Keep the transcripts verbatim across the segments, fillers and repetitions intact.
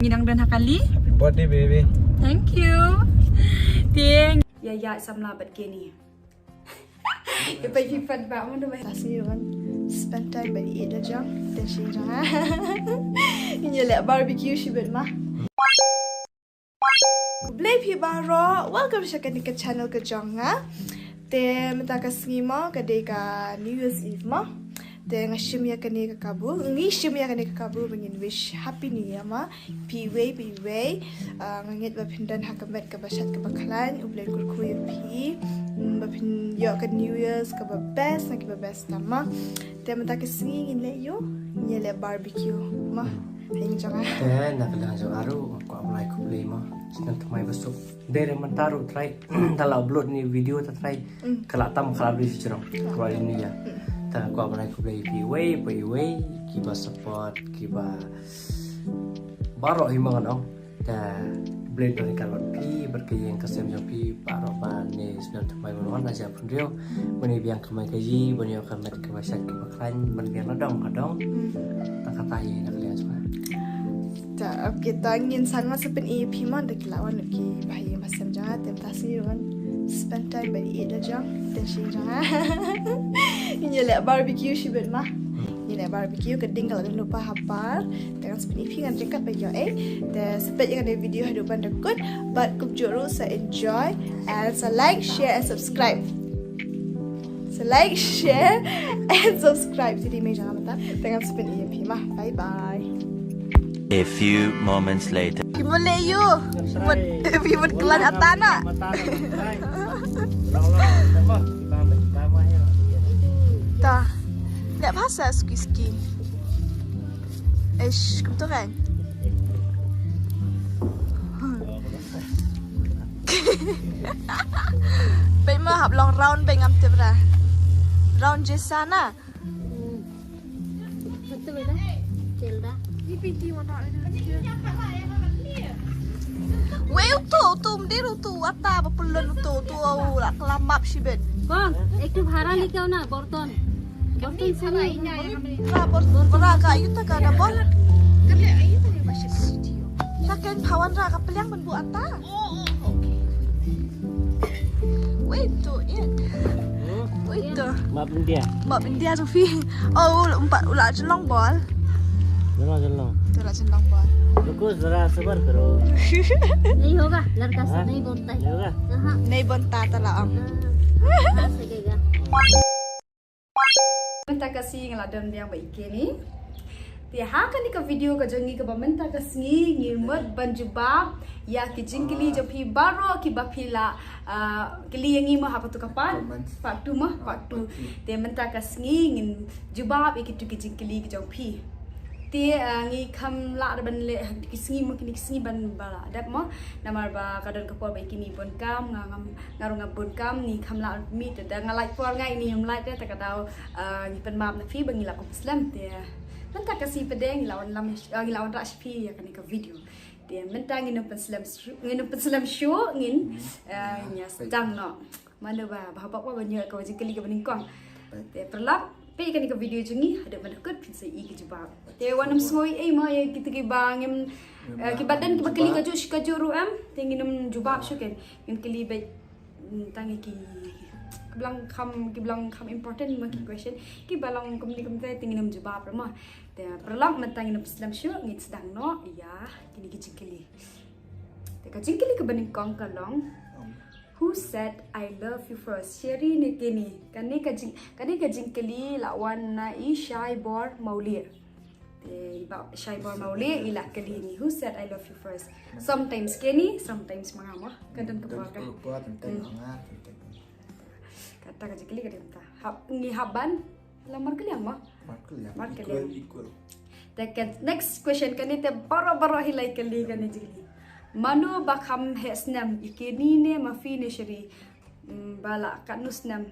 Ngi dang don ha kali. Happy birthday, baby. Thank you. Tieng. Ïa ïa samla bad Kenny. Ïa peit phi pat ba mun ba. Ta sngi ruh ban spend time bad ïeit da jong. Te shi jong ha. Ngi leh barbecue shibit ma. Khublei phi baroh, welcome sha kane ka channel ka jong nga. Te mynta ka sngi mo ka dei ka New Year's Eve mo. Te nga shim ïa kane ka kabu, ngi shim ïa kane ka kabu ba ngin wish Happy New Year mo. Phi iwei pa iwei. Ah, nga ngeit ba phin don ha ka met kaba shait kaba khlaiñ, U Blei un kyrkhu ïa phi. Mm, ba phin ïoh ka New Year's kaba best na kiba best tam mo. Te mynta ka sngi ngin leh ïu, ngin leh barbecue mo. Hynrei jong nga. Te na ka liang jong nga ruh nga kwah ban ai khublei mo. Snem thymmai ba suk. Dei re mynta ruh trai da la upload ni video ta trai. Mm. Ka la tam ka la bri sijrong. Ka la ni ya. Mm. Te nga kwah ban ai khublei phi iwei pa iwei kiba support kiba baroh hi ma nga nong. Te Blei un don ryngkat bad phi bad ka ïing ka sem jong phi baroh ba ne snem thymmai ban wan na jia pynriew. Ban ïa biang kamai kaji ban ïoh ka met kaba shait kaba khlaiñ ban biang na dong ka dong. Hmm. Ta kata hi na ka liang jong nga. Ta, okay, ta ngin sa nga sa pyni ïa phi mo da ki la wan ki ba ïa ba sem jong nga te mynta sngi ruh ban spend time bad ïeit da jong te shi jong nga. Ngi leh barbecue shibit ma. Ngi leh barbecue ka ding ka la don lypa ha bar. Te ngan sa pyni phi ngan ryngkat ba ïoh eh. Te sa peit ïa kane video haduh ban da kut bad kumjuh ruh sa enjoy and sa like, share and subscribe. Sa like, share and subscribe. Te dei mei jong nga mynta. Te ngan sa pyni ïa phi ma. Bye bye. A few moments later. Phi mut leh ïu. Phi mut, phi mut khlaiñ ata na. Ta. Leh bha sa ski ski. Eish, kumto kan. Peit ma hap long round ba ngam tip ra. Round jesa na. Betul dah. Cil dah. Wei uto, uto mdir uto ata ba pulun uto, uto la kelamap shibit. Kong, ektu bhara likao na borton. Borton sini. Bra bor bra ka yuta ka da bor. Ta ken pawan ra ka peliang ban bu ata. Wait to it. Wait to. Map India. Map India tu phi. Oh, empat ula jenlong bol. Jenlong, jenlong. Ula jenlong bol. Ruko zara sabar karo. Nahi hoga, ladka se nahi bonta hai. Nahi hoga. Aha. Nahi bonta ta la am. Haan, sagega. Mynta ka sngi nga la don biang bad i Kenny. Te ha kane ka video ka jong ngi kaba mynta ka sngi ngi mut ban jubab ïa ki jingkylli jong phi baroh kiba phi la, ah, kylli ïa ngi ma ha katu ka part, part two ma, part two. Te mynta ka sngi ngin jubab ïa kitu ki jingkylli ki jong phi. Te, ah, ngi kham lah ban leh ki sngi ma kine ki sngi ban ba la dep ma. Namar ba ka don ka por ba i Kenny bun kam, nga ngam nga ruh nga bun kam, ngi kham lah mih te da nga lait por nga i Kenny um lait te, ta ka daw, ah, ngi pynmap na phi ba ngi la kum slem te. Mynta ka sngi pat de ngi la wan lam, ah, ngi la wan rah sha phi ïa kane ka video. Te mynta ngin ym pynslem shu, ngin ym pynslem shuh, ngin, ah, ngin ïa sdang noh. Mano ba, ba haba ba ban ïoh ka jingkylli kaba nyngkong. Te paralok, peit kane ka video jong ngi haduh ban da kut phin sa ïohi ki jubab. Te wat nym sngew ei ei mo ïa kita kiba ngim, eh, kiba don kiba kylli kajuh shi kajuh ruh em. Te ngin ym jubab shuh ken. Ngin kylli beit, mm, tang ïa ki, kiba long kham, kiba long kham important mo ki question. Kiba long kumne kumtai te ngin ym jubab ruh mo. Te paralok mynta ngin ym pynslem shuh, ngin sdang noh ïa kine ki jingkylli. Te ka jingkylli kaba nyngkong ka long. Who said I love you first? Sherry ne Kenny? Kane ka jing, kane ka jingkylli la wan na i Shaibor Mawlieh. Te i bah Shaibor Mawlieh i la kylli ngi, who said I love you first? Sometimes Kenny, sometimes ma nga mo. Ka don ka por ka. Kata ka jingkylli ka dei mynta. Hap, ngi hap ban la markylliang mo. Markylliang. Markylliang. Equal, equal. Te ka next question kane te baroh baroh hi la kylli kane jingkylli. Mano ba kham heh snem, i Kenny ne ma phi ne Sherry? Mm, ba la katno snem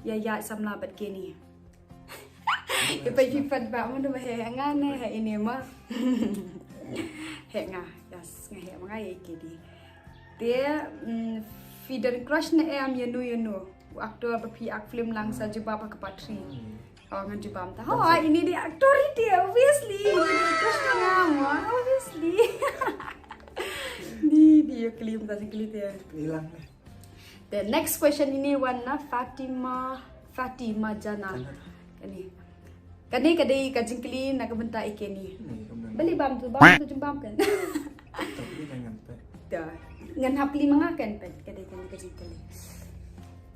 ïa ïaid samla bad Kenny? Ïa peit phi pat ba mano ba heh, heh nga ne heh ine ma? Heh nga. Yes, nga heh ma nga ïa i Kenny. Te, mm, phi don crush ne em ïano ïano u actor ba phi act film lang sa jubab ha ka part three? Oh, ngan jubab ta. Oh, ini dia aktor dia, obviously. Ini dia crush ka ngam, obviously. Di dia klim ta klim dia. Hilang deh. The next question ini wan na Fatima, Fatima Jana. Kane. Kane ka dei ka jingkylli na ka bynta ïa Kenny. Beli bam tu, bam tu jubab kan. Ngan hap kylli ma nga kan, peit ka dei kane ka jingkylli.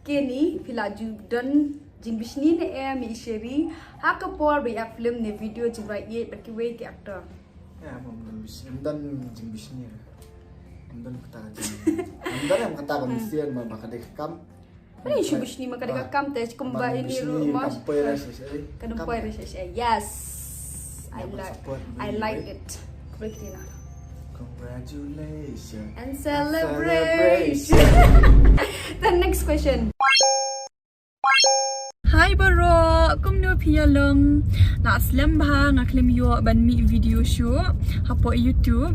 Kenny, phi la ju don jingbishni ne em ïa i Sherry ha ka por ba ïa film ne video, jingrwai ïeit bad kiwei ki actor? Ym don bishni, ym don jingbishni. Ym don kata ka jing, ym don ym kata ka bishni, ba ka dei ka kam. Ani shu bishni ma ka dei ka kam te kumba ini ruh mos. Kan poi ra shisha. Yes. I like, I like it. Congratulations and celebration. The next question. Hi bro, kumno phi ïa long? Nga slem bha, nga khlem ïoh ban mih video shuh hapoh YouTube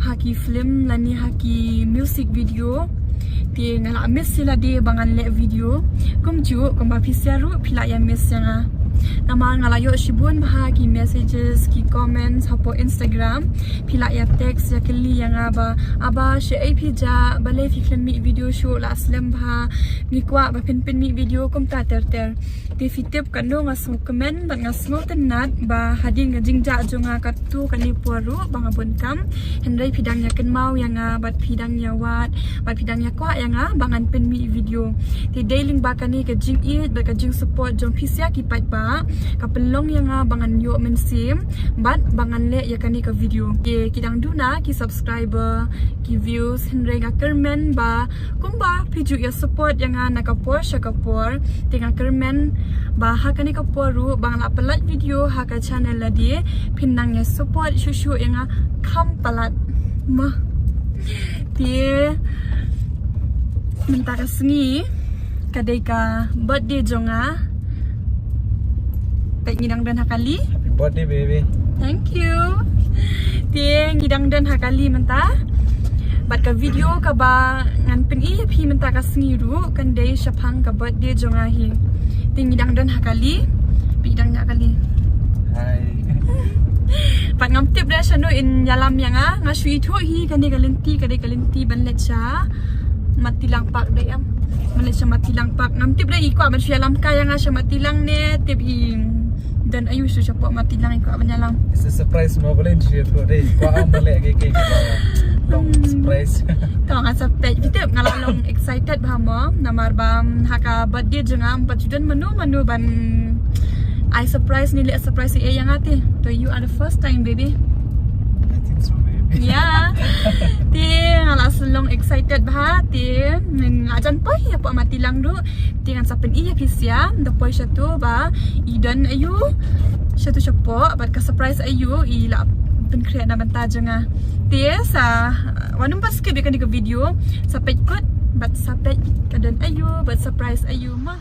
ha ki film lane ha ki music video. Te nga la miss ïa lade ba ngan leh video. Kumjuh kumba phi sha ruh phi la ïa miss ïa nga. Namar nga la ïoh shibun bha ki messages, ki comments hapoh Instagram. Phi la ïa text ïa kylli ïa nga ba, aba shaei phi jah, balei phi khlem mih video shuh, la slem bha. Ngi kwah ba phin pynmih video kumta ter ter. Te phi tip katno nga sngewkmen bad nga sngewtynnat ba hadien ka jingjah jong nga katto katne por ruh ba nga bun kam, hynrei phi dang ïa kynmaw ïa nga bad phi dang ïa wad bad phi dang ïa kwah ïa nga ba ngan pynmih video. Te dei lyngba kane ka jingïeit bad ka jingsupport jong phi sha ki paidbah ka pynlong ïa nga ba ngan ïoh mynsiem bad ba ngan leh ïa kane ka video. Te ki dang duna ki subscriber, ki views, hynrei nga kyrmen ba kumba phi ju ïa support ïa nga na ka por sha ka por, te nga kyrmen ba ha kane ka por ruh ba nga la pyllait video ha ka channel lade, phin nang ïa support shuh shuh ïa nga kham palat. Mo. Te mynta ka sngi ka dei ka birthday jong nga. Te ngi dang don ha kali. Happy birthday, baby. Thank you. Te ngi dang don ha kali mynta. Bad ka video kaba ngan pyni ïa phi mynta ka sngi ruh kan dei shaphang ka birthday jong nga hi. Te ngi dang don ha kali. Phi dang don ha kali. Hi. Pat ngam tip re shano in ïalam ïa nga, nga shu ithuh hi kane ka lynti, ka dei ka lynti ban leit sha Matilang Park dei em. Ban leit sha Matilang Park. Ngam tip re i kwah ban shu ïalam kai ïa nga sha Matilang ne tip i don aïu shu shapoh Matilang i kwah ban ïalam. It's a surprise mo, balei shu ithuh dei i kwah ban leit ke ke. Long surprise. To nga sa peit, phi tip nga la long excited bha mo, namar ba ha ka birthday jong nga pat ju don mano mano ban ai surprise ne leh surprise ïa nga te. To you are the first time, baby. I think so, baby. Yeah. Te nga la long excited bha te, nga jan poi hapoh Matilang ruh. Te ngan sa pyni ïa phi sha da poi shato ba i don aïu shato shapoh bad ka surprise aïu i la pynkhreh na bynta jong nga. Te sa wat nym pat skip ïa kane ka video, sa peit kut bad sa peit ka don aïu bad surprise aïu mo.